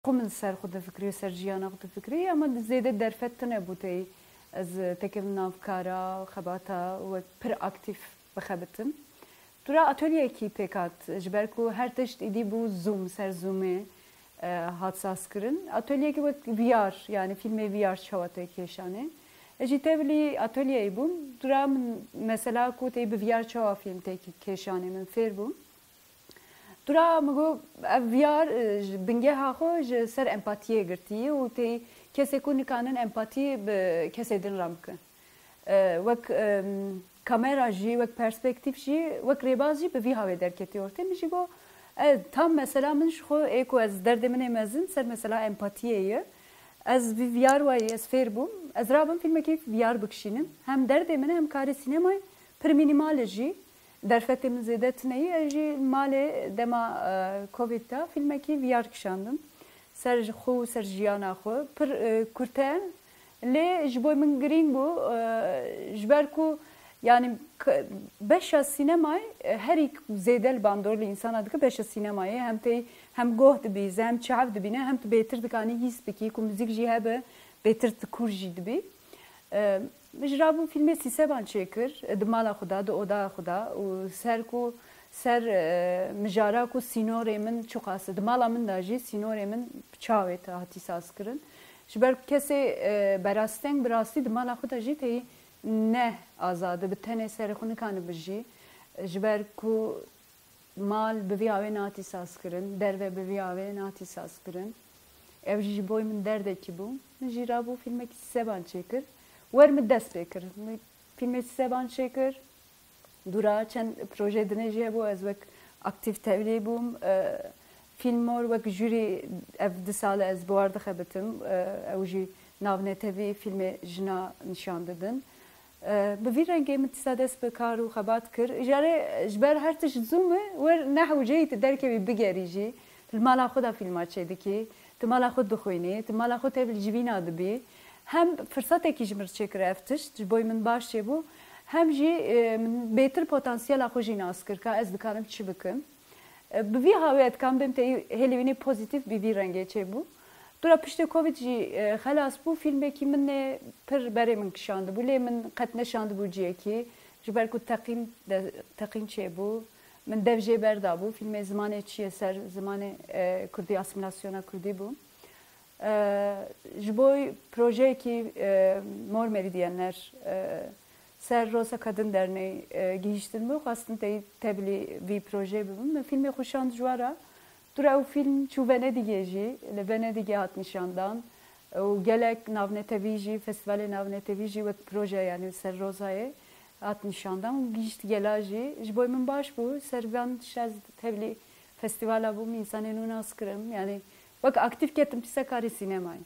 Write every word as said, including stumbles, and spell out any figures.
Xwe min ser xwe difikirî, ser jiyana xwe difikirî, ama zêde derfet tune bû tey ez têkevim nav kara, xebata wek pir aktîf bixebitim. Dûra atolyeyekî pêk hat, ji ber ku her tişt îdî bû Zoom, ser Zoomê, e, hat sazkirin. Atolyeyekî wek V R, yani fîlmê V R çawa tê kêşanê. Ez jî tevlî atolyeyê bûm. Dûra min mesela ku tê bi V R çawa fîlm tê kêşanê min fêr bûm. Dûra min got, ev V R, e, ji bingeha xwe ji ser empatiyê girtiye û tê kesê ku nikanin empatî bi kesê din re bikin. E, wek, em, kamera jî, wek perspektîf jî, wek rêbaz jî bi vî hawê derketî ortê. Min jî got, e, tam mesela min ji xwe ê ku ez derdê min ê mezin ser mesela empatiyê ye. Ez vî V R wayî, ez fêr bûm. Ez rabim fîlmekî V R bikişînim. Hem derdê min e, hem karê sînemayê pir mînîmal e jî. Derfetê min zêde tune ye. Ez jî malê dema, e, Covid de fîlmekî V R kişandim. Ser ji xwe û ser jiyana xwe. Pir, e, kurte, lê ji bo min girîng bû, e, ji ber ku, yani, k-, beşa sînemayê, e, herî zêde li bandorê însana dike beşa sînemayê. Hem tey, hem goh dibîze, hem çav dibîne, hem tu bêtir dikanî hîs bikî, ku muzîk jî hebe, bêtir tu kûr jî dibî. E, Min ji rabû fîlmê Sîseban çêkir, di mala xwe de, di odaya xwe de û ser ku, ser, e, mijara ku sînorê min çiqas e, di mala min de jî sînorê min bi çavê te hatî sazkirin. Ji ber kesê, e, berasteng bi rastî di mala xwe de jî tey ne azad e, bi tenê serê xwe nikane bijî. Ji ber ku mal bi vî awê nehatî sazkirin, derve bi vî awê nehatî sazkirin. Ev jî ji bo min derdekî bû. Min jî rabû fîlmekî Sîseban çêkir. Wer min dest pê kir. Min fîlmê Sîseban çêkir. Dûra çend proje dinê jî hebû, ez wek aktîf tevlî bûm. E, Fîlm Mor wek jûrî ev du sal e ez bi war dixebitim. E, ew jî navnetevî fîlmê jina nîşan didin. E, bi vî rengê min dîsa dest bi kar û xebat kir. Îcarê ji ber her tişt zûm e, wer nehewceyî tu derkevî bigerî jî. Tu li mala xwe de fîlma çêdikî, tu mala xwe dixwînî, tu mala xwe tevlî civîna dibî. Hem firsetekî ji min re çêkir ev tişt, ji bo min baş çêbû. Hem jî, e, min bêtir potansiyela xwe jî nas kir ka ez dikarim çi bikim. E, bi vî hawê ez dikarim bêm tey hêlîwînê pozîtîf bi vî rengê çêbû. Dûra piştê Covid jî, e, xelas bû, fîlmekî min ê pir berê min kişandibû, lê min qet neşandibû ciyekî. Ji ber ku teqîn de, teqîn çêbû, min dev jê berdabû. Fîlmê Zimanê Çi Ye ser zimanê, e, kurdî, asîmîlasyona kurdî bû. E, Ji bo projeyekî, e, Mor Meridyener, e, ser Rosa Kadın Derneği, e, gihîştin min, xwestin tey tevlî vî projeyê bibim. Min fîlmê xwe şand ji we re. Dûra ew fîlm çû Venedîgê jî, li Venedîgê hat nîşandan. Û gelek navnetevî jî, festîvalê navnetevî jî wek proje, yani ser Rozayê hat nîşandan û gihîşt gela jî. Ji bo min baş bû, ser van tişt ez tevlî festîvala bûm, însanên nû nas kirim. Yani wek aktîf ketim dîsa karê sînemayê.